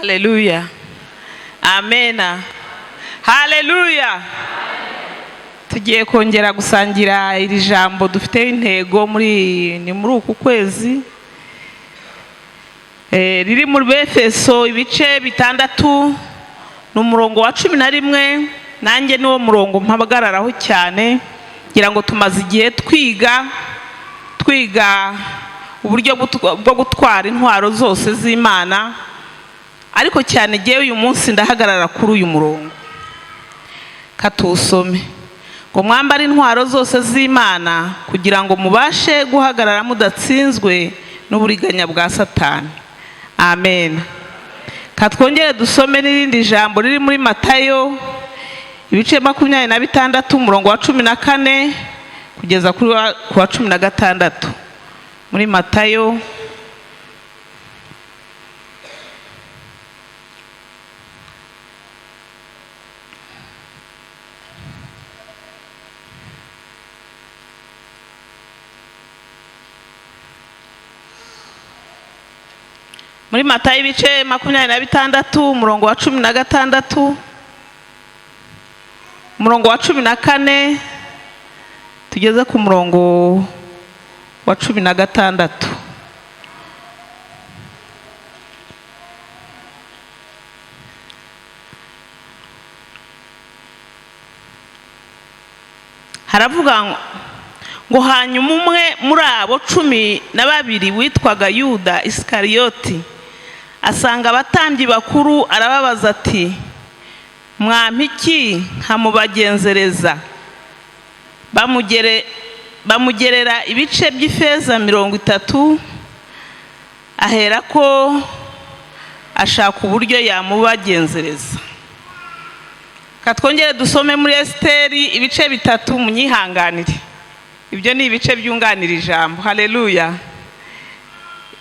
Haleluya, amena, haleluya. Tugiye kongera gusangira iri jambo dufite intego muri ni muri uku kwezi, riri mu Befeso ibice 6, ni umurongo wa 11. Nanjye niwo murongo mpagararaho cyane, ngira ngo tumaze igihe twiga uburyo bwo gutwara intwaro zose z'Imana, ariko cyane ngewe uyu munsi ndahagarara kuri uyu murongo. Katusome ngo: "Mwambare intwaro zose z'Imana kugira ngo mubashe guhagarara mudatsinzwe n'uburiganya bwa Satani." Amen. Katwongere dusome n'irindi jambo riri muri Matayo ibice 26, umurongo wa 14 kugeza ku wa 16. Muri Matayo, muri Matayo ibice 26, umurongo wa 16, umurongo wa 14 tugeze ku murongo wa 16. Haravuga ngo: "Hanyuma umwe muri abo 12 witwaga Yuda Isikariyoti asanga abatambyi bakuru, arababaza ati: 'Mwampa iki nkamubagenzereza?' Bamugerera ibice by'ifeza 30. Ahera ko ashaka uburyo yamubagenzereza." Katwongere dusome muri Esiteri ibice 3, munyihanganire, ibyo ni ibice byunganira ijambo. Haleluya.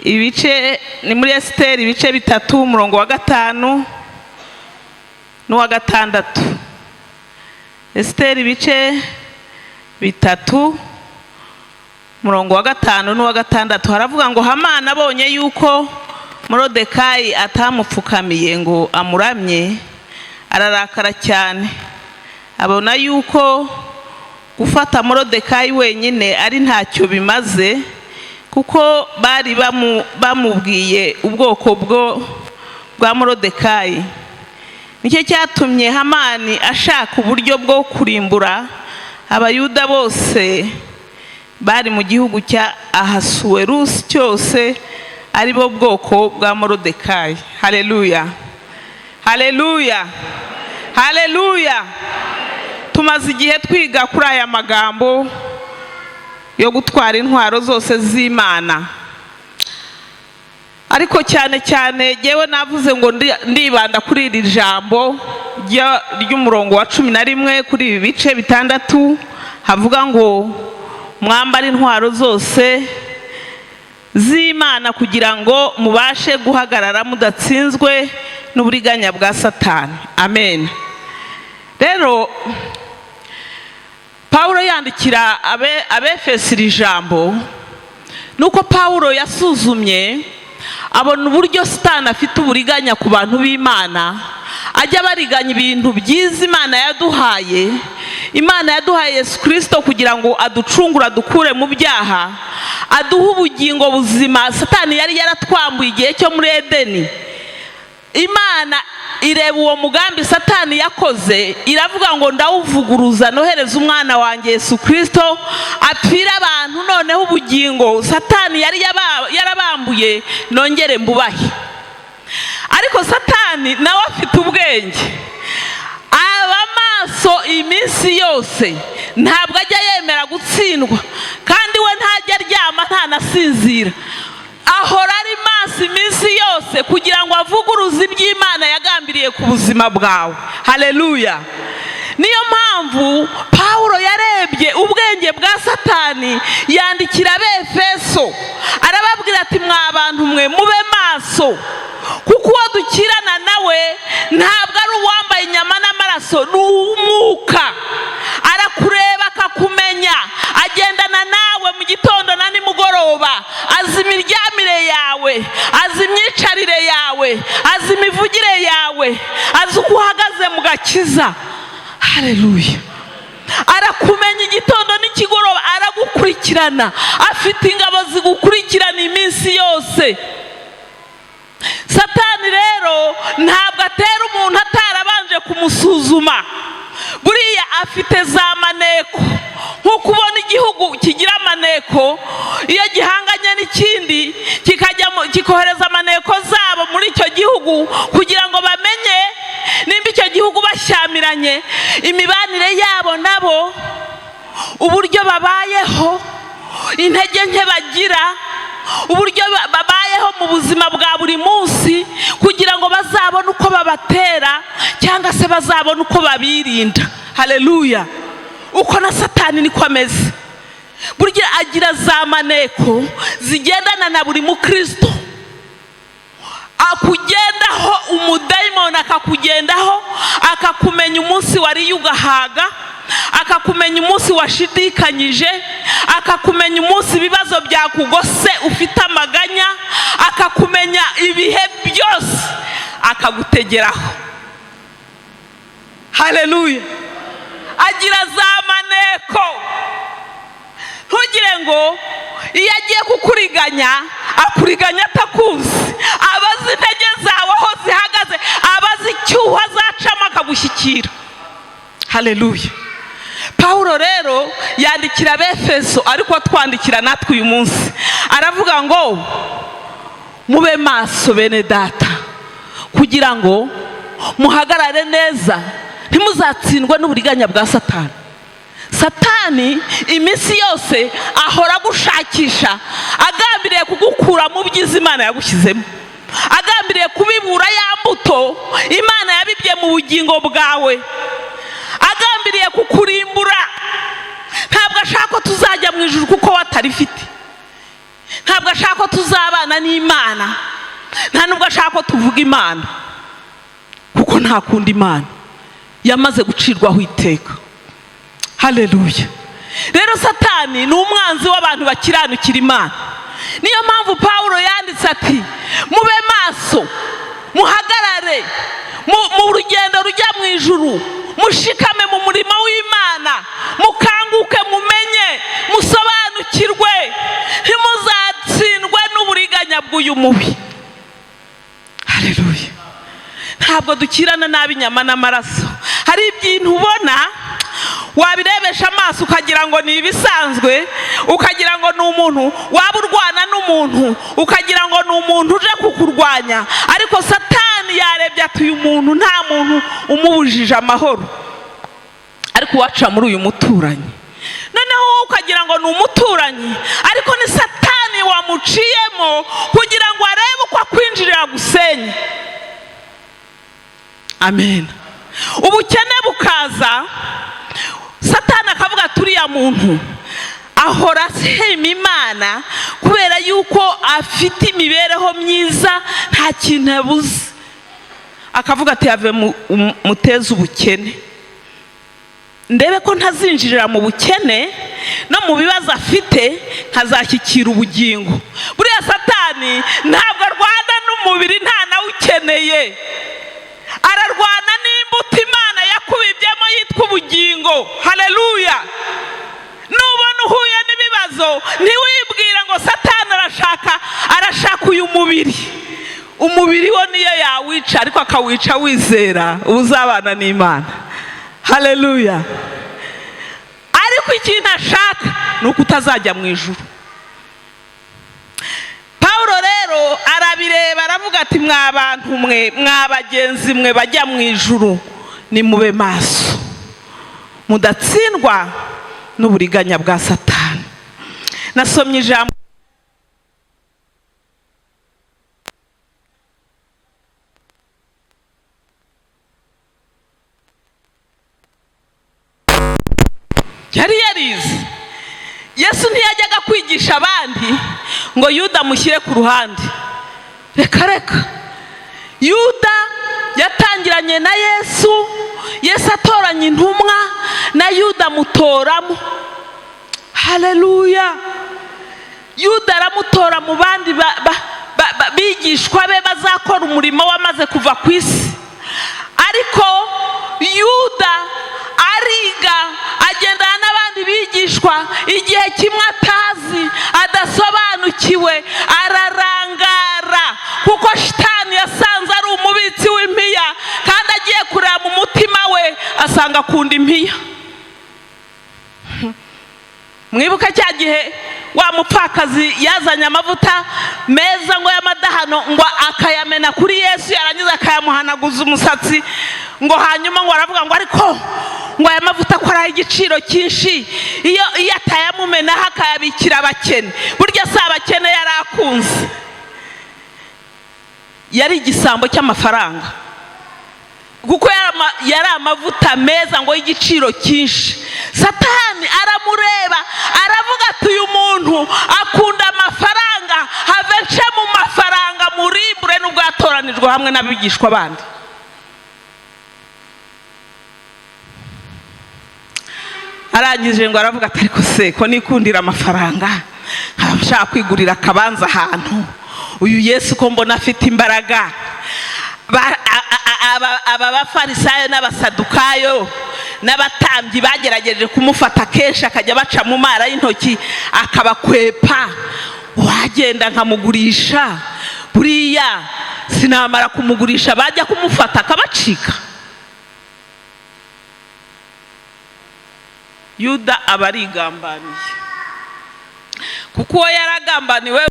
Ibice ni muri Esiteri ibice 3, umurongo wa 5 n'uwa 6. Esiteri ibice 3, umurongo wa 5 n'uwa 6, haravuga ngo: "Hamani abonye yuko Morodekayi atamupfukamiye ngo amuramye, ararakara cyane, abona yuko gufata Morodekayi wenyine ari ntacyo bimaze, kuko bari bamubwiye ubwoko bwa Morodekayi. Nicyo cyatumye Hamani ashaka uburyo bwo kurimbura Abayuda bose bari mu gihugu cya Ahasuwerusi cyose, ari bo bwoko bwa Morodekayi." Haleluya, haleluya, haleluya. Tumaze igihe twiga kuri aya magambo yo gutwara intwaro zose z'Imana, ariko cyane cyane ngewe navuze ngo ndibanda kuri iri jambo ry'umurongo wa 11 kuri ibi bice 6, havuga ngo: "Mwambare intwaro zose z'Imana kugira ngo mubashe guhagarara mudatsinzwe n'uburiganya bwa Satani." Amen. Rero Pawulo yandikira Abefesi iri jambo, nuko Pawulo yasuzumye abona uburyo Satani afite uburiganya ku bantu b'Imana, ajya bariganya ibintu byiza Imana yaduhaye. Imana yaduhaye Yesu Kirisito kugira ngo aducungure, adukure mu byaha, aduhe ubugingo buzima Satani yari yaratwambuye igihe cyo muri Edeni. Imana ireba uwo mugambi Satani yakoze, iravuga ngo: "Ndawuvuguruza, nohereza umwana wanjye Yesu Kirisito apfire abantu, noneho ubugingo Satani yari yarabambuye nongere mbubahe." Ariko Satani nawe afite ubwenge, aba maso iminsi yose, ntabwo ajya yemera gutsindwa, kandi we ntajya aryama, ntanasinzira, ahora ari maso iminsi yose kugira ngo avuguruze iby'Imana yagambiriye ku buzima bwawe. Haleluya. Niyo mpamvu Pawulo yarebye ubwenge bwa Satani, yandikira Abefeso arababwira ati: "Mwa bantu mwe, mube maso, kuko uwo dukirana nawe ntabwo ari uwambaye inyama n'amaraso, ni uw'umwuka. Arakureba akakumenya, agendana nawe mu gitondo na nimugoroba, azi imiryamire yawe, azi imyicarire yawe, azi imivugire Azi uko uhagaze mu gakiza. Haleluya. Arakumenya igitondo n'ikigoroba, aragukurikirana, afite ingabo zigukurikirana iminsi yose. Satani rero ntabwo atera umuntu atarabanje kumusuzuma. Buriya afite za maneko, nk'uko ubona igihugu kigira amaneko, iyo gihanganye n'ikindi kikohereza amaneko zabo muri icyo gihugu kugira ngo bamenye nimba icyo gihugu bashyamiranye, imibanire yabo nabo, uburyo babayeho, intege nke bagira, uburyo babayeho mu buzima bwa buri munsi, kugira ngo bazabone uko babatera cyangwa se bazabone uko babirinda. Haleluya. Uko na Satani niko ameze. Burya agira za maneko zigendana na buri mukristo, akugendaho umudayimoni akakugendaho, akakumenya umunsi wariye ugahaga, akakumenya umunsi washidikanyije, akakumenya umunsi ibibazo byakugose ufite amaganya, akakumenya ibihe byose, akagutegeraho. Haleluya. Agira za maneko. Ntugire ngo iyo agiye kukuriganya akuriganya atakuzi, abazi intege zawe aho zihagaze, abazi icyuho azacamo akagushyikira. Haleluya. Pawulo rero yandikira Abefeso, ariko twandikira natwe uyu munsi, aravuga ngo mube maso bene data, kugira ngo muhagarare neza, ntimuzatsindwe n'uburiganya bwa Satani. Satani iminsi yose ahora agushakisha, agambiriye kugukura mu byiza Imana yagushyizemo, agambiriye kubibura ya mbuto Imana yabibye mu bugingo bwawe, agambiriye kukurimbura. Ntabwo ashaka ko tuzajya mu ijuru kuko watarifite, ntabwo ashaka ko tuzabana n'Imana, nta nubwo ashaka ko tuvuga Imana, kuko nta kundi Imana yamaze gucirwaho iteka. Haleluya. Rero Satani ni umwanzi w'abantu bakiranukira Imana. Niyo mpamvu Pawulo yanditse ati mube maso, muhagarare mu rugendo rujya mu ijuru, mushikame mu murimo w'Imana, mukanguke, mumenye, musobanukirwe, ntimuzatsindwe n'uburiganya bw'uyu mubi. Haleluya. Ntabwo dukirana nabi inyama n'amaraso. Hari ibintu ubona wabirebesha amaso ukagira ngo ni ibisanzwe, ukagira ngo ni umuntu waba urwana n'umuntu, ukagira ngo ni umuntu uje kukurwanya, ariko Satani yarebye ati uyu muntu nta muntu umubujije amahoro, ariko uwaca muri uyu muturanyi. Noneho wowe ukagira ngo ni umuturanyi, ariko ni Satani wamuciyemo kugira ngo arebe uko akwinjirira gusenye. Amen. Ubukene bukaza, Satani akavuga turiya muntu ahora asema Imana kubera yuko afite imibereho myiza, nta kintu abuze, akavuga ati have muteze ubukene, ndebe ko ntazinjirira mu bukene no mu bibazo afite, nkazashyikira ubugingo. Buriya Satani ntabwo arwana n'umubiri, nta nawe ukeneye, ararwana n'imbuto Imana yakubibyemo yitwa ubugingo. Haleluya. Nubona uhuye n'ibibazo ntiwibwire ngo Satani arashaka uyu mubiri. Umubiri wo niyo yawica, ariko akawica wizera uzabana n'Imana. Haleluya. Ariko ikintu ashaka ni uko utazajya mu ijuru. Pawulo rero arabireba aravuga ati mwa bantu mwe, mwa bagenzi mwe bajya mu ijuru, nimube maso mudatsindwa n'uburiganya bwa Satani. Nasomye ijambo yari yarize. Yesu ntiyajyaga kwigisha abandi ngo Yuda amushyire ku ruhande. Reka reka. Yuda yatangiranye na Yesu, Yesu atoranya intumwa na Yuda amutoramo. Haleluya. Yuda aramutora mu bandi bigishwa be bazakora umurimo wamaze kuva ku isi. Ariko Yuda ariga, agendana n'abandi bigishwa, igihe kimwe atazi, adasobanukiwe, ararangara, kuko Shitani yasanze ari umubitsi w'impiya, kandi agiye kureba mu mutima we asanga akunda impiya. Mwibuke cya gihe wa mupfakazi yazanye amavuta meza ngo y'amadahano, ngo akayamena kuri Yesu, yarangiza akayamuhanaguza umusatsi, ngo hanyuma ngo aravuga ngo ariko ngo aya mavuta ko ari ay'igiciro cyinshi, iyo atayamumenaho akayabikira abakene. Burya si abakene yari akunze, yari igisambo cy'amafaranga, kuko yari amavuta meza ngo y'igiciro cyinshi. Satani aramureba, aravuga ati: "Uyu muntu akunda amafaranga, have nce mu mafaranga murimbure, nubwo yatoranijwe hamwe n'abigishwa bandi." Arangije ngo aravuga ati: "Ariko se ko nikundira amafaranga, nkaba nshaka kwigurira akabanza ahantu, uyu Yesu ko mbona afite imbaraga, aba bafarisayo n'abasadukayo n'abatambyi bagerageje kumufata kenshi, akajya baca mu mara y'intoki akabakwepa, wagenda nkamugurisha, buriya sinamara kumugurisha bajya kumufata akabacika." Yuda aba arigambaniye, kuko uwo yaragambaniwe.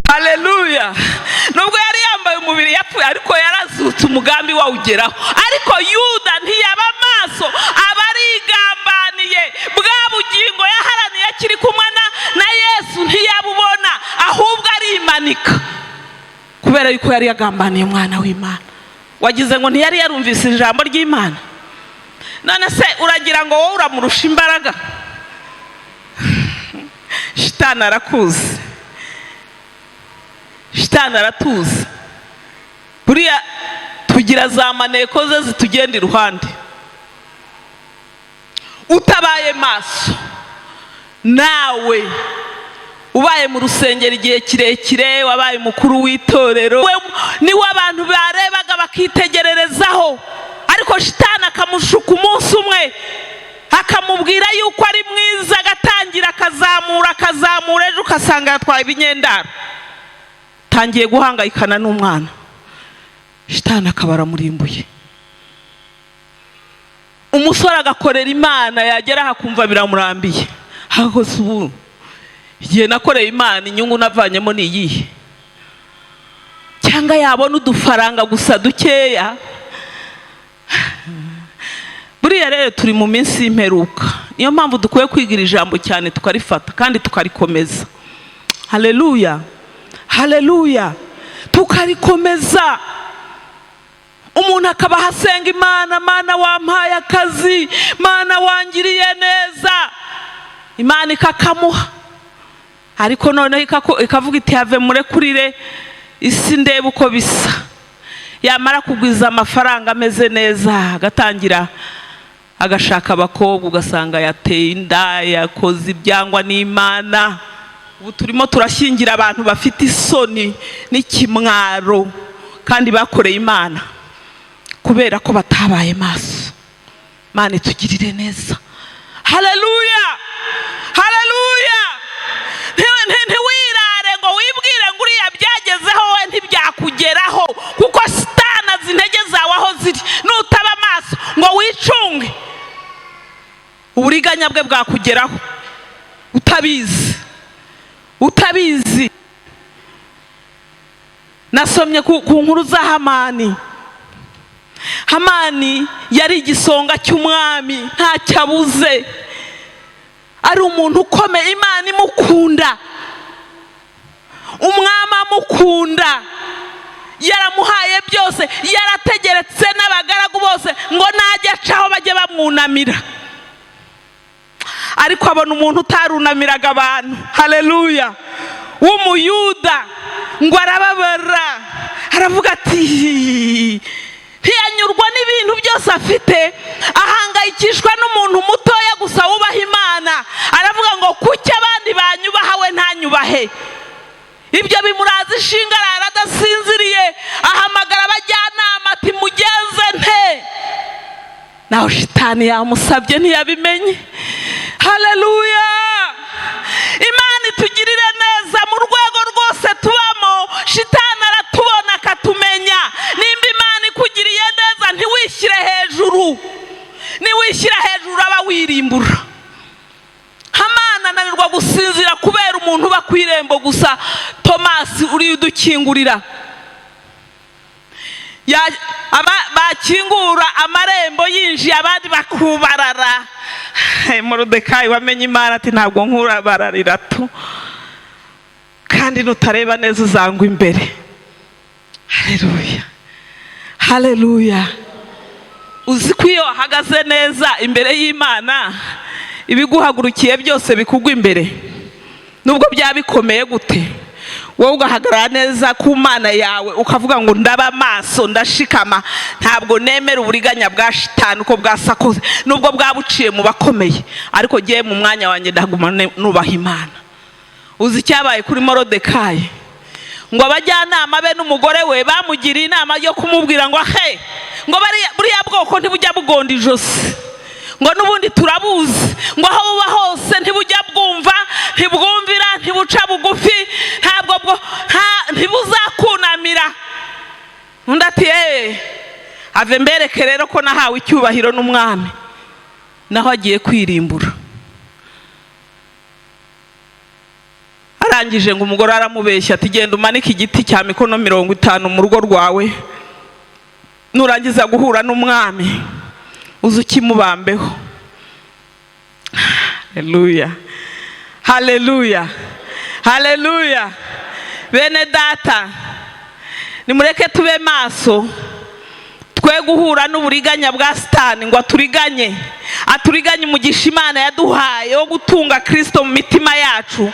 Haleluya! Nubwo yari yambaye umubiri yapfuye, ariko yarazutse, umugambi wawugeraho. Ariko Yuda ntiyaba amaso, aba arigambaniye. Bwa bugingo yaharaniye akiri kumwe na Yesu ntiyabubona, ahubwo arimanika, kubera yuko yari yagambaniye umwana w'Imana. Wagize ngo ntiyari yarumvise ijambo ry'Imana? None se uragira ngo wowe uramurusha imbaraga? Shitani arakuzi, Shitani aratuzi. Buriya tugira za maneko ze zitugenda iruhande. Utabaye maso, nawe ubaye mu rusengero igihe kirekire, wabaye umukuru w'itorero, niwe abantu barebaga bakitegererezaho, ariko Shitani akamushuka umunsi umwe, akamubwira yuko ari mwiza, agatangira akazamura, akazamura, ejo ugasanga yatwaye ibinyendaro, tangiye guhangayikana n'umwana, Shitani akaba aramurimbuye. Umusore agakorera Imana, yagera aho akumva biramurambiye. Aho ubu igihe nakoreye Imana, inyungu navanyemo ni iyihe? Cyangwa yabona udufaranga gusa dukeya. Buriya rero turi mu minsi y'imperuka, niyo mpamvu dukwiye kwigira ijambo cyane, tukarifata kandi tukarikomeza. Haleluya, haleluya! Tukarikomeza. Umuntu akaba ahasenga Imana: "Mana wampaye akazi, Mana wangiriye neza." Imana ikakamuha, ariko noneho ikavuga iti: "Have murekurire isi ndebe uko bisa." Yamara kugwiza amafaranga ameze neza, agatangira agashaka abakobwa, ugasanga yateye inda, yakoze ibyangwa n'Imana. Ubu turimo turashyingira abantu bafite isoni n'ikimwaro kandi bakoreye Imana, kubera ko batabaye maso. Imana itugirire neza. Haleluya, haleluya! Ntiwirare ngo wibwire ngo uriya byagezeho, we ntibyakugeraho, kuko Sitani azi intege zawe aho ziri. Nutaba amaso ngo wicunge, uburiganya bwe bwakugeraho utabizi, utabizi. Nasomye ku nkuru za Hamani. Hamani yari igisonga cy'umwami, ntacyo abuze, ari umuntu ukomeye, Imana imukunda, umwami amukunda, yaramuhaye byose, yarategeretse n'abagaragu bose ngo najya acaho bajye bamwunamira. Ariko abona umuntu utarunamiraga abantu, haleluya, w'Umuyuda, ngo arababara, aravuga ati, ntiyanyurwa n'ibintu byose afite, ahangayikishwa n'umuntu mutoya gusa wubaha Imana. Aravuga ngo: "Kuki abandi banyubaha, we ntanyubahe?" Ibyo bimuraza ishinga, arara adasinziriye, ahamagara abajyanama. Naho shitani yamusabye ntiyabimenye. Haleluya! Imana itugirire neza mu rwego rwose tubamo. Shitani aratubona akatumenya. Nimba Imana ikugiriye neza, ntiwishyire hejuru. Niwishyira hejuru uraba wirimbura. Hamana ananirwa gusinzira kubera umuntu uba ku irembo gusa, Tomasi uriya udukingurira. Bakingura amarembo yinjiye, abandi bakubarara. Morodekayi wamenye Imana ati: "Ntabwo nkurabararira tu, kandi nutareba neza uzangwa imbere." Haleluya, haleluya! Uzi ko iyo wahagaze neza imbere y'Imana, ibiguhagurukiye byose bikugwa imbere, nubwo byaba bikomeye gute? Wowe ugahagarara neza ku Mana yawe, ukavuga ngo: "Ndaba amaso, ndashikama, ntabwo nemera uburiganya bwa shitani uko bwasakoze, nubwo bwaba buciye mu bakomeye, ariko ngiye mu mwanya wanjye ndaguma nubaha Imana." Uzi icyabaye kuri Morodekayi? Ngo abajyanama be n'umugore we bamugiriye inama yo kumubwira ngo: "He, ngo buriya bwoko ntibujya bugonda ijosi, ngo n'ubundi turabuzi, ngo aho buba hose ntibujya bwumva, ntibwumvira, ntibuca bugufi, ntabwo bwo ntibuzakunamira." Undi ati: "Eee, ave mbereke rero ko nahawe icyubahiro n'umwami." Naho agiye kwirimbura. Arangije ngo umugore aramubeshya ati: "Genda umanike igiti cya mikono 50 mu rugo rwawe, nurangiza guhura n'umwami uze ukimubambeho." Haleluya, haleluya, haleluya! Bene data, nimureke tube maso, twe guhura n'uburiganya bwa Sitani ngo aturiganye, aturiganye umugisha Imana yaduhaye wo gutunga Kirisito mu mitima yacu.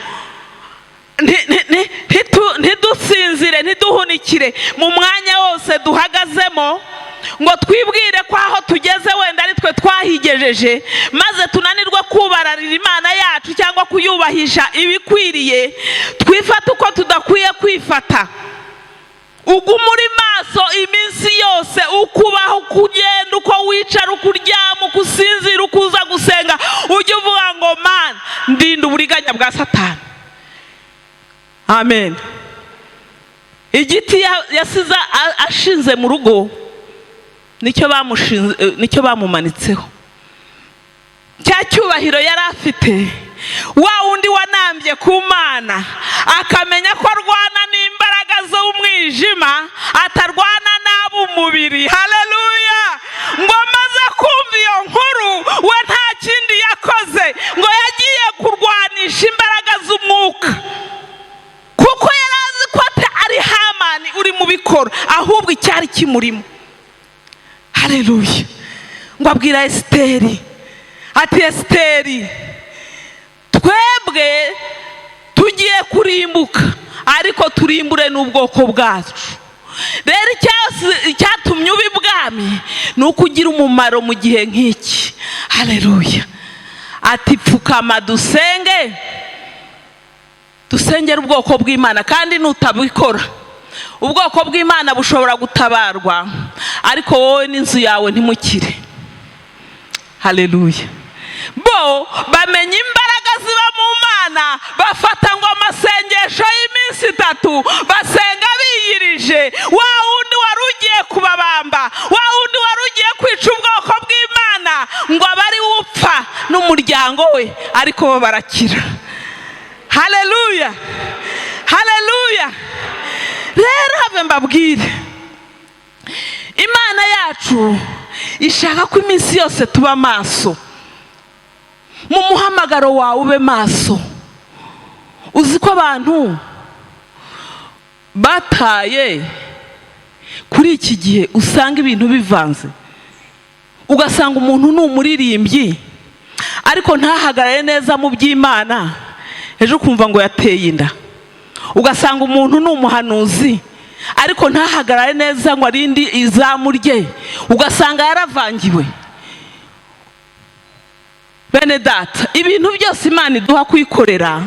Ntidusinzire, ntiduhunikire mu mwanya wose duhagazemo ngo twibwire ko aho tugeze wenda ari twe twahigejeje, maze tunanirwe kubararira Imana yacu cyangwa kuyubahisha ibikwiriye, twifate uko tudakwiye kwifata. Uguma uri maso iminsi yose, uko ubaho, uko ugenda, uko wicara, uko uryama, uko usinzira, uko uza gusenga, ujye uvuga ngo: "Mana, ndinda uburiganya bwa Satani." Amen. Igiti yasize ashinze mu rugo nicyo bamushinze, nicyo bamumanitseho. Cya cyubahiro yari afite, wa wundi wanambye ku Mana, akamenya ko arwana n'imbaraga z'umwijima, atarwana n'ab'umubiri. Haleluya! Ngo amaze kumva iyo nkuru, we nta kindi yakoze, ngo yagiye kurwanisha imbaraga z'umwuka, kuko yari azi ko ari Hamani uri mu bikora, ahubwo icyari kimurimo. Haleluya! Ngo abwira Esiteri ati: "Esiteri, twebwe tugiye kurimbuka, ariko turimbure n'ubwoko bwacu. Rero icyatumye uba ibwami ni uko ugira umumaro mu gihe nk'iki." Haleluya! Ati: "Pfukama dusenge, dusengere ubwoko bw'Imana, kandi nutabikora ubwoko bw'Imana bushobora gutabarwa, ariko wowe n'inzu yawe ntimukire." Haleluya! Bo bamenya imbaraga ziba mu Mana, bafata ngo amasengesho y'iminsi 3, basenga biyirije. Wa wundi wari ugiye kubabamba, wa wundi wari ugiye kwica ubwoko bw'Imana, ngo abe ari we upfa n'umuryango we, ariko bo barakira. Haleluya, haleluya! Rero have mbabwire, Imana yacu ishaka ko iminsi yose tuba maso. Mu muhamagaro wawe ube maso. Uzi ko abantu bataye kuri iki gihe, usanga ibintu bivanze, ugasanga umuntu ni umuririmbyi ariko ntahagarare neza mu by'Imana, ejo ukumva ngo yateye inda. Ugasanga umuntu ni umuhanuzi ariko ntahagarare neza ngo arinde izamu rye, ugasanga yaravangiwe. Bene data, ibintu byose Imana iduha kwikorera,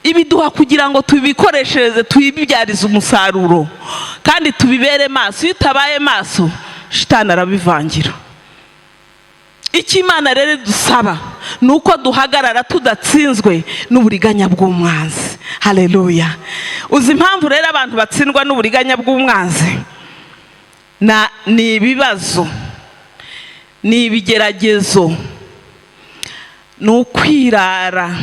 ibiduha kugira ngo tubikoreshereze, tubibyarize umusaruro kandi tubibere maso. Iyo utabaye maso, shitani arabivangira. Icyo Imana rero dusaba ni uko duhagarara tudatsinzwe n'uburiganya bw'umwanzi. Haleluya! Uzi impamvu rero abantu batsindwa n'uburiganya bw'umwanzi? Ni ibibazo, ni ibigeragezo, ni ukwirara,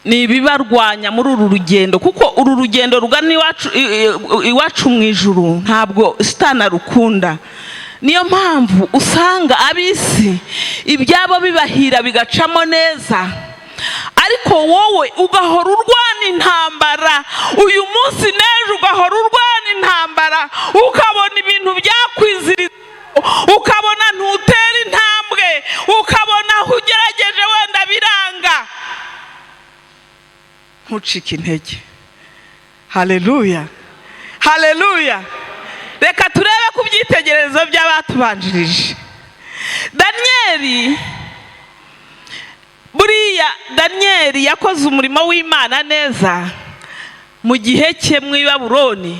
ni ibibarwanya muri uru rugendo, kuko uru rugendo rugana iwacu mu ijuru ntabwo Sitani arukunda. Niyo mpamvu usanga ab'isi ibyabo bibahira, bigacamo neza, ariko wowe ugahora urwana intambara uyu munsi n'ejo, ugahora urwana intambara, ukabona ibintu byakwiziriza, ukabona ntutera intambwe, ukabona aho ugerageje wenda biranga. Ntucike intege. Haleluya, haleluya! Reka turebe ku byitegererezo by'abatubanjirije. Daniyeli, buriya Daniyeli yakoze umurimo w'Imana neza mu gihe cye mu i Babuloni,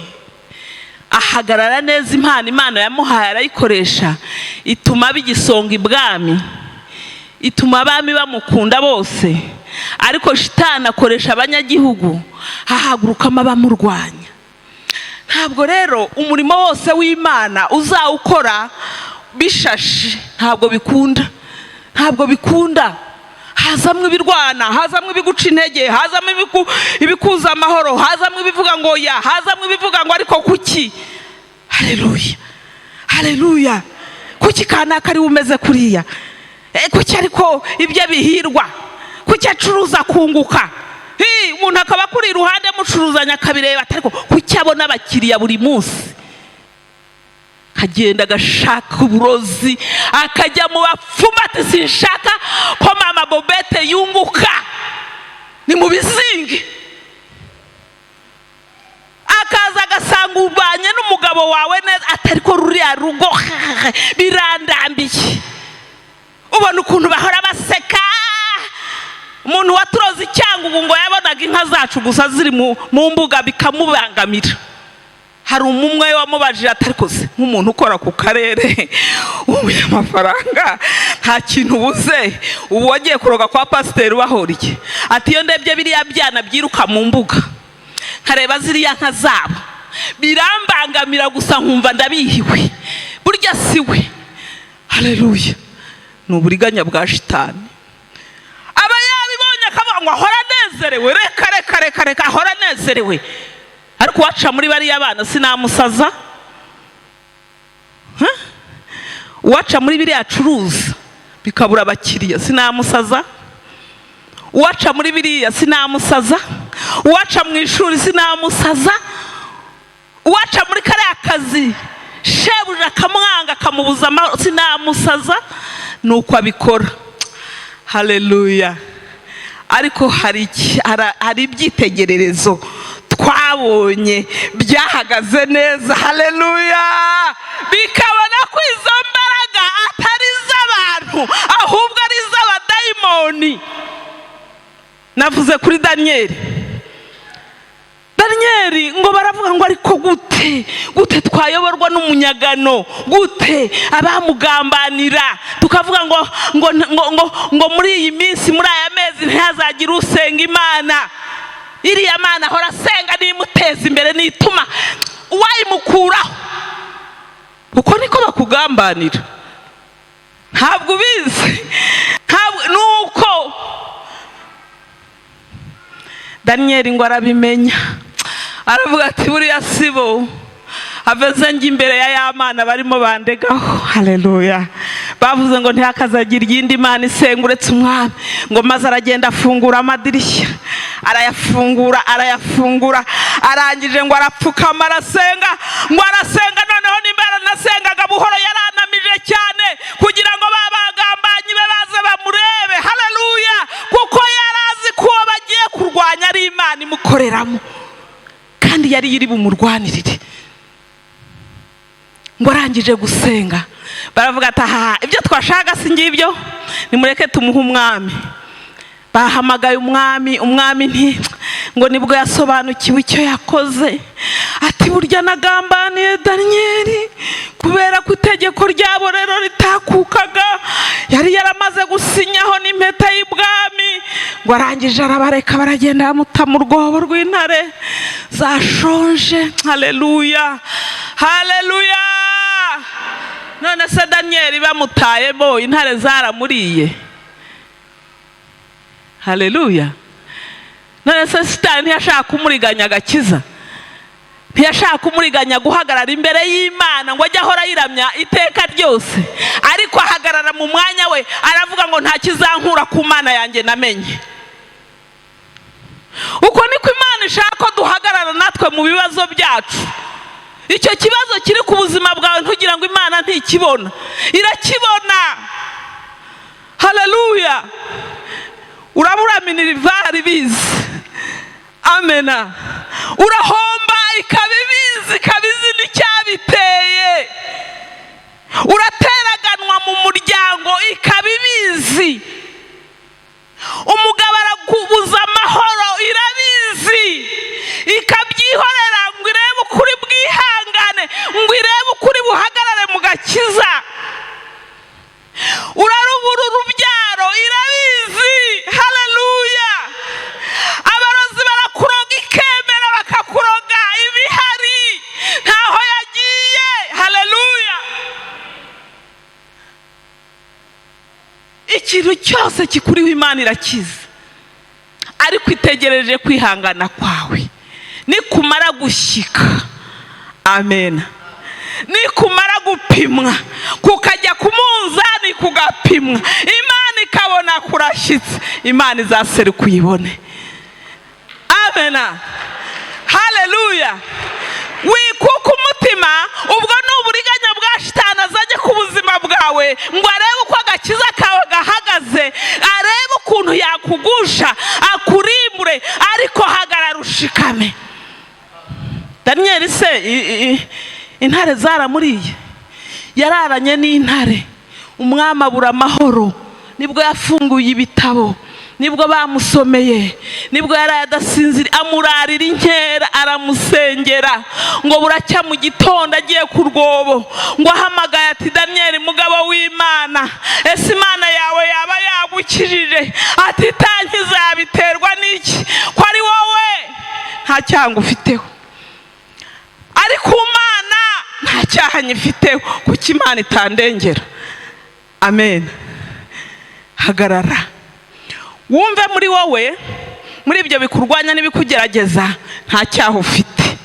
ahagarara neza. Impano Imana yamuhaye arayikoresha, ituma aba igisonga ibwami, ituma abami bamukunda bose. Ariko Shitani akoresha abanyagihugu, hahagurukamo abamurwanya. Ntabwo rero umurimo wose w'Imana uzawukora bishashe, ntabwo bikunda, ntabwo bikunda. Hazamo ibirwana, hazamo ibiguca intege, hazamo ibikuza amahoro, hazamo ibivuga ngo ya, hazamo ibivuga ngo ariko kuki? Haleluya, haleluya! Kuki kanaka ariwe umeze kuriya? Kuki ariko ibyo bihirwa? Kuki acuruza akunguka? Umuntu akaba akuri iruhande mucuruzanya, akabireba, ati ariko kuki abona abakiriya buri munsi? Akagenda agashaka uburozi, akajya mu bapfumu, ati sinshaka ko mama Bobete yunguka, ni mu bizingi. Akaza agasanga ubanye n'umugabo wawe neza, atari ko ruriya rugo birandambiye, ubona ukuntu bahora baseka. Umuntu waturoze icyangugu ngo yabonaga inka zacu gusa ziri mu mbuga bikamubangamira. Hari umwe wamubajije ati ariko se nk'umuntu ukora ku karere, umunyamafaranga, nta kintu ubuze, ubu wagiye kuroga kwa pasiteri ubahoriye? Ati iyo ndebye biriya byana byiruka mu mbuga, nkareba ziriya nka zabo, birambangamira gusa, nkumva ndabihiwe. Burya si we. Haleluya! Ni uburiganya bwa Shitani. Aba yabibonye akavuga ngo ahora anezerewe. Reka, reka, reka, reka, ahora anezerewe, ariko uwaca muri bariya bana sinamusaza. Huh? Uwaca muri biriya acuruza bikabura abakiriya sinamusaza. Uwaca muri biriya sinamusaza. Uwaca mu ishuri sinamusaza. Uwaca muri kariya kazi shebuja akamwanga, akamubuza amahoro, sinamusaza. Ni uko abikora. Haleluya! Ariko hari ibyitegererezo twabonye byahagaze neza. Haleluya! Bikabona ko izo mbaraga atari iz'abantu, ahubwo ari iz'abadayimoni. Navuze kuri Daniyeli. Daniyeli ngo baravuga ngo ariko gute, gute twayoborwa n'umunyagano? Gute abamugambanira tukavuga ngo muri iyi minsi, muri aya mezi, ntihazagire usenga Imana? Iriya Mana ahora asenga nimuteza imbere, nituma uwayimukuraho. Uko niko bakugambanira, ntabwo ubizi. Ntabwo nuko Daniyeli ngo arabimenya, aravuga ati buriya si bo, aveze njya imbere ya mana barimo bandegaho. Haleluya! Bavuze ngo ntihakazagire iyindi mana isenga uretse umwami. Ngo maze aragenda, afungura amadirishya, arayafungura, arayafungura, arangije ngo arapfukama, arasenga. Ngo arasenga, noneho nimba yaranasengaga buhoro, yaranamije cyane kugira ngo ba bagambanyi be baze bamurebe. Haleluya! Kuko yari azi ko uwo bagiye kurwanya ari Imana imukoreramo, kandi yari iri bumurwanirire. Ngo arangije gusenga, baravuga ati aha ibyo twashaka si ngibyo, nimureke tumuhe umwami. Bahamagaye umwami. Umwami nti ngo nibwo yasobanukiwe icyo yakoze, ati burya nagambaniye Daniyeli. Kubera ko itegeko ryabo rero ritakukaga. Ngo arangije arabareka, baragenda, bamuta mu rwobo rw'intare zashonje. Haleluya, haleluya! None se Daniyeli bamutayemo, intare zaramuriye? Haleluya! None se Sitani ntiyashaka kumuriganya agakiza? Ntiyashaka kumuriganya guhagarara imbere y'Imana ngo ajye ahora ayiramya iteka ryose? Ariko ahagarara mu mwanya we, aravuga ngo: "Nta kizankura ku Mana yanjye namenye." Uko niko Imana ishaka ko duhagarara natwe mu bibazo byacu. Icyo kibazo kiri ku buzima bwawe, ntugira ngo Imana ntikibona, irakibona. Haleluya! Urabura minerval, ibizi. Amena. Urahomba, ikaba ibizi, ikaba izi n'icyabiteye. Urateraganwa mu muryango, ikaba ibizi. Umugabo arakubuza amahoro, irabizi, ikabyihorera ngo irebe ukuri bwihangane, ngo irebe ukuri buhagarare mu gakiza. Urarubura urubyaro, irabizi. Haleluya! Abarozi barakuroga, ikemera bakakuroga, ibihari, ntaho yagiye. Haleluya! Ikintu cyose kikuriho Imana irakiza, ariko itegereje kwihangana kwawe. Nikumara gushyika, amen, nikumara gupimwa, kukajya ku munzani kugapimwa, Imana ikabona kurashyitse, Imana izaseruka uyibone. Amena, haleluya! Wikuka umutima. Ubwo ni uburiganya bwa Shitani azajya ku buzima bwawe ngo arebe uko agakiza kawe gahagaze, arebe ukuntu yakugusha akurimbure. Ariko hagarara ushikame. Daniyeli se intare zaramuriye? Yararanye n'intare, umwami abura amahoro. Nibwo yafunguye ibitabo, nibwo bamusomeye, nibwo yari adasinzira, amurarira inkera, aramusengera. Ngo buracya mu gitondo agiye ku rwobo, ngo ahamagaye ati: "Daniyeli, mugabo w'Imana, ese Imana yawe yaba yagukijije?" Ati: "Itankiza yabiterwa n'iki, ko ari wowe nta cyanga ufiteho?" Ariko Mana, nta cyaha nyifiteho, kuko Imana itandengera. Amen. Hagarara wumve muri wowe, muri ibyo bikurwanya n'ibikugerageza, nta cyaha ufite.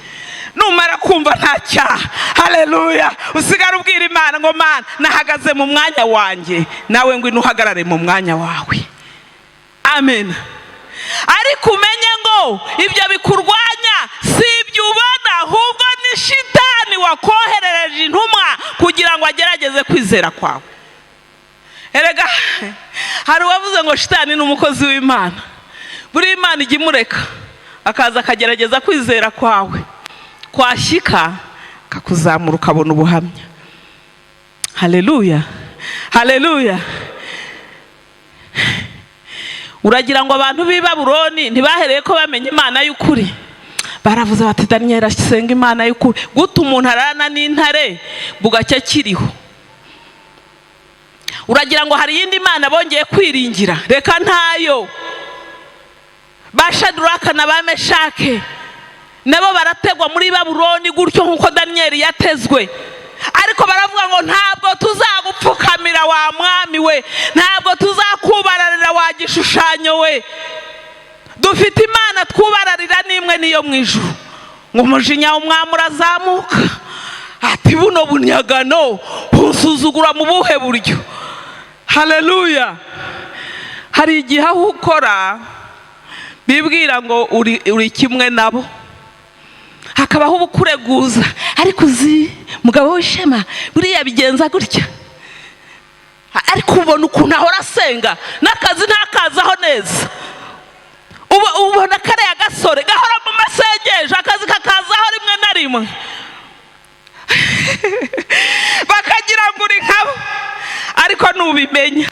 Numara kumva nta cyaha, haleluya, usigara ubwira Imana ngo: "Mana, nahagaze mu mwanya wanjye, nawe ngwino uhagarare mu mwanya wawe." Amen. Ariko umenye ngo ibyo bikurwanya si ibyo ubona, ahubwo ni Shitani wakoherereje intumwa kugira ngo agerageze kwizera kwawe. Erega hari uwavuze ngo Shitani ni umukozi w'Imana. Buriya Imana ijya imureka akaza akagerageza kwizera kwawe, kwashyika akakuzamura, ukabona ubuhamya. Haleluya, haleluya! Uragira ngo abantu b'i Babuloni ntibahereye ko bamenya Imana y'ukuri? Baravuze bati: "Daniyeli asenga Imana y'ukuri. Gute umuntu ararana n'intare bugacya akiriho?" Uragira ngo hari iyindi mana bongeye kwiringira? Reka, ntayo. Ba Shaduraka na ba Meshake nabo barategwa muri Babuloni gutyo nk'uko Daniyeli yatezwe, ariko baravuga ngo: "Ntabwo tuzagupfukamira, wa mwami we, ntabwo tuzakubararira, wa gishushanyo we. Dufite Imana twubararira n'imwe, niyo mu ijuru." Ngo umujinya w'umwami urazamuka, ati: "Buno bunyagano busuzugura mu buhe buryo?" Haleluya! Hari igihe aho ukora bibwira ngo uri kimwe nabo, hakabaho ubukureguza: "Ariko uzi mugabo w'ishema, buriya bigenza gutya, ariko ubona ukuntu ahora asenga, n'akazi ntakazaho neza. Ubona kariya gasore gahora mu masengesho, akazi kakazaho rimwe na rimwe." Bakagira ngo uri nkabo, ariko nubimenya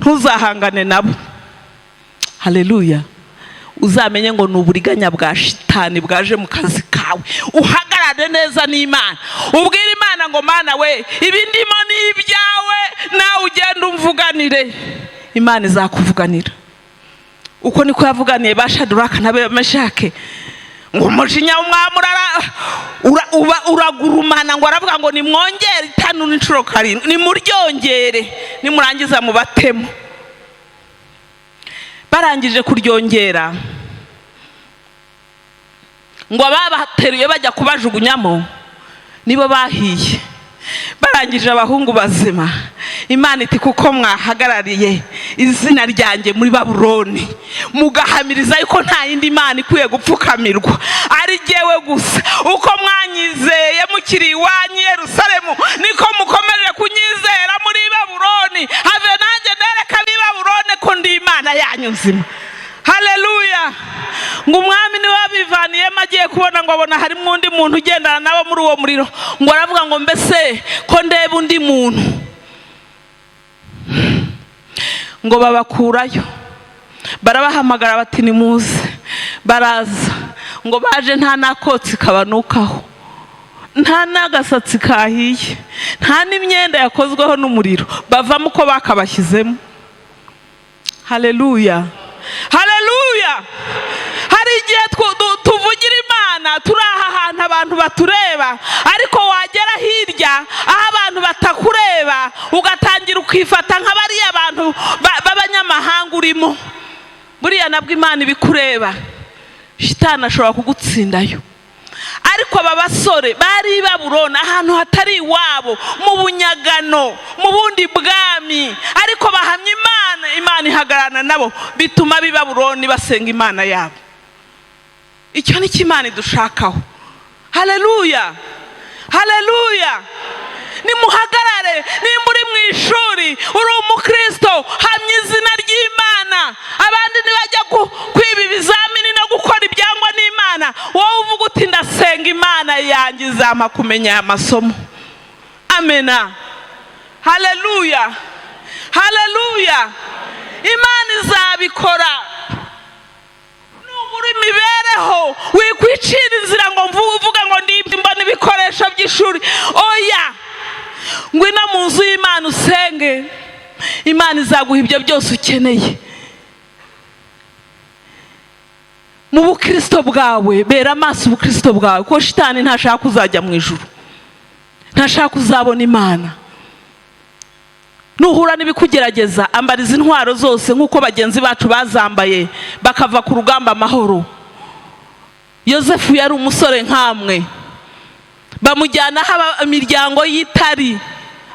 ntuzahangane nabo. Haleluya! Uzamenye ngo ni uburiganya bwa Shitani bwaje mu kazi kawe, uhagarare neza n'Imana, ubwire Imana ngo: "Mana we, ibi ndimo ni ibyawe, nawe ugenda umvuganire." Imana izakuvuganira. Uko niko yavuganiye ba Shaduraka na Meshake. Ngo umujinya w'umwami uba uragurumana, ngo aravuga ngo nimwongere itanura inshuro 7, nimuryongere, nimurangiza mubatemo. Barangije kuryongera, ngo ababateruye bajya kubajugunyamo nibo bahiye. Barangije abahungu bazima, Imana iti kuko mwahagarariye izina ryanjye muri Babuloni, mugahamiriza yuko nta yindi mana ikwiye gupfukamirwa ari jyewe gusa, uko mwanyizeye mukiri iwanyu i Yerusalemu niko mukomeje kunyizera muri Babuloni, have nanjye nereka ab'i Babuloni ko ndi Imana yanyu nzima. Haleluya! Ngo umwami niwe wabivaniyemo, agiye kubona ngo abona harimo undi muntu ugendana nabo muri uwo muriro. Ngo aravuga ngo mbese ko ndeba undi muntu? Ngo babakurayo, barabahamagara bati nimuze. Baraza, ngo baje nta n'akotsi kabanukaho, nta n'agasatsi kahiye, nta n'imyenda yakozweho n'umuriro, bavamo uko bakabashyizemo. Haleluya, haleluya! Hari igihe tuvugira Imana turi aha hantu abantu batureba, ariko wagera hirya aho abantu batakureba ugatangira ukifata nka bariya bantu b'abanyamahanga urimo. Buriya nabwo Imana ibikureba, shitani ashobora kugutsindayo. Ariko aba basore bari i Babuloni, ahantu hatari iwabo, mu bunyagano, mu bundi bwami, ariko bahamya Imana, Imana ihagararana nabo, bituma ab'i Babuloni basenga Imana yabo. Icyo ni cyo Imana idushakaho. Haleluya, haleluya! Nimuhagarare. Nimba uri mu ishuri, uri umukristo, hamya izina ry'Imana. Abandi ntibajya kwiba ibizamini no gukora ibyangwa n'Imana, wowe uvuga uti ndasenga Imana yanjye izampa kumenya aya masomo. Amena, haleluya, haleluya! Imana izabikora. Nubura imibereho, wikwicira inzira ngo uvuge ngo mbona ibikoresho by'ishuri. Oya, ngwino mu nzu y'Imana usenge, Imana izaguha ibyo byose ukeneye. Mu bukristo bwawe, bera amaso ubukristo bwawe, kuko shitani ntashaka kuzajya mu ijuru, ntashaka kuzabona Imana. Nuhura n'ibikugerageza, ambariza intwaro zose nk'uko bagenzi bacu bazambaye bakava ku rugamba amahoro. Yosefu yari umusore nkamwe, bamujyana aho imiryango y'itari,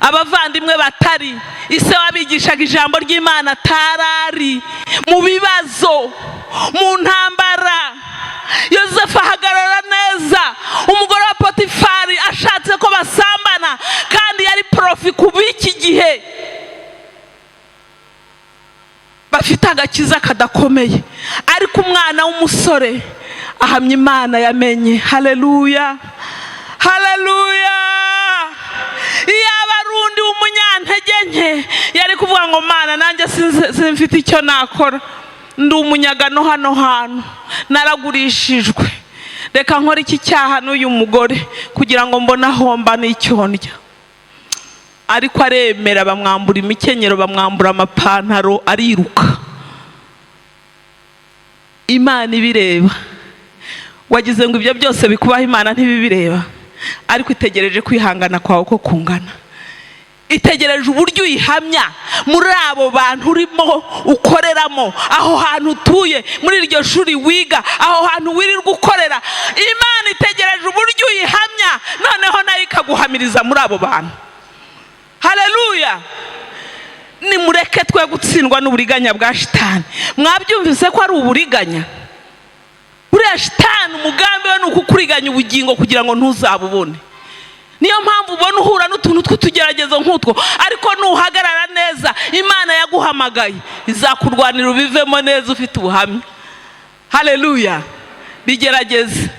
abavandimwe batari, ise wabigishaga ijambo ry'Imana atarari, mu bibazo, mu ntambara, Yosefu ahagarara neza. Umugore wa Potifari ashatse ko basambana, kandi yari porofi ku b'iki gihe bafite agakiza kadakomeye, ariko umwana w'umusore ahamya Imana yamenye. Haleluya, haleluya! Iyaba ari undi w'umunyantege nke yari kuvuga ngo Mana nanjye simfite icyo nakora, ndi umunyagano hano hantu, naragurishijwe, reka nkore iki cyaha n'uyu mugore kugira ngo mbone aho mba n'icyo ndya. Ariko aremera, bamwambura imikenyero, bamwambura amapantaro, ariruka. Imana ibireba. Wagize ngo ibyo byose bikubaho Imana ntibibireba? Ariko itegereje kwihangana kwawe ko kungana, itegereje uburyo uyihamya muri abo bantu urimo ukoreramo, aho hantu utuye, muri iryo shuri wiga, aho hantu wirirwa ukorera. Imana itegereje uburyo uyihamya, noneho nayo ikaguhamiriza muri abo bantu. Haleluya! Nimureke twe gutsindwa n'uburiganya bwa shitani. Mwabyumvise ko ari uburiganya? Buriya shitani umugambi we ni ukukuriganya ubugingo kugira ngo ntuzabubone. Niyo mpamvu ubona uhura n'utuntu tw'utugeragezo nk'utwo, ariko nuhagarara neza, Imana yaguhamagaye izakurwanira ubivemo neza ufite ubuhamya. Haleluya! Bigerageze,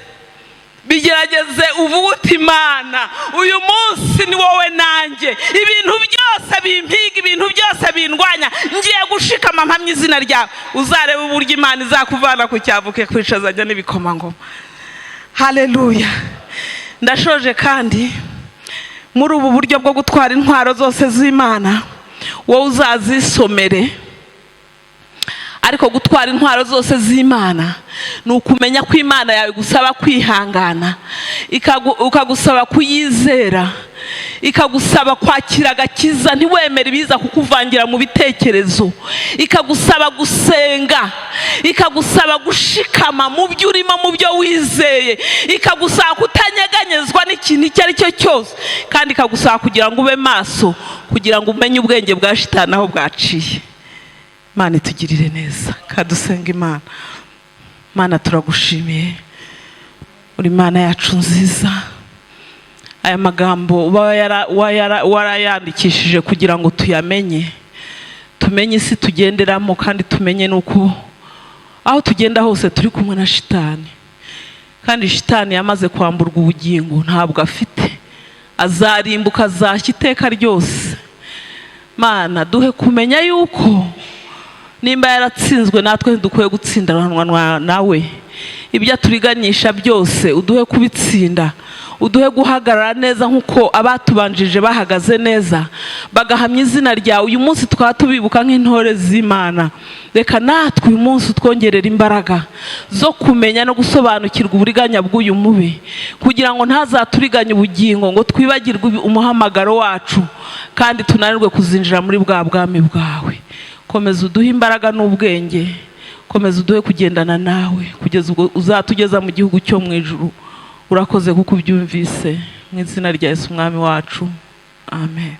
bigerageze, uvuge uti Imana uyu munsi ni wowe nanjye, ibintu byose bimpiga, ibintu byose bindwanya, ngiye gushikama mpamya izina ryawe. Uzarebe uburyo Imana izakuvana ku cyavuke kwicazanya n'ibikomangoma. Haleluya! Ndashoje. Kandi muri ubu buryo bwo gutwara intwaro zose z'Imana, wowe uzazisomere. Ariko gutwara intwaro zose z'Imana ni ukumenya ko Imana yawe igusaba kwihangana, ikagusaba kuyizera, ikagusaba kwakira agakiza, ntiwemere ibiza kukuvangira mu bitekerezo, ikagusaba gusenga, ikagusaba gushikama mu byo urimo, mu byo wizeye, ikagusaba kutanyeganyezwa n'ikintu icyo ari cyo cyose, kandi ikagusaba kugira ngo ube maso, kugira ngo umenye ubwenge bwa Shitani aho bwaciye. Imana itugirire neza. Kadusenga Imana. Mana, turagushimiye, uri Imana yacu nziza. Aya magambo uba warayandikishije kugira ngo tuyamenye, tumenye isi tugenderamo, kandi tumenye n'uko aho tugenda hose turi kumwe na Shitani. Kandi Shitani yamaze kwamburwa ubugingo, ntabwo afite, azarimbuka, azashya iteka ryose. Mana, duhe kumenya yuko nimba yaratsinzwe, natwe ntidukwiye gutsindanwa nawe. Ibyo aturiganyisha byose, uduhe kubitsinda, uduhe guhagarara neza nk'uko abatubanjije bahagaze neza, bagahamya izina ryawe. Uyu munsi tukaba tubibuka nk'intore z'Imana. Reka natwe uyu munsi utwongerera imbaraga zo kumenya no gusobanukirwa uburiganya bw'uyu mubi, kugira ngo ntazaturiganye ubugingo ngo twibagirwe umuhamagaro wacu kandi tunanirwe kuzinjira muri bwa bwami bwawe. Komeza uduhe imbaraga n'ubwenge, komeza uduhe kugendana nawe kugeza ubwo uzatugeza mu gihugu cyo mu ijuru. Urakoze kuko ubyumvise. Mu izina rya Yesu Umwami wacu, amen.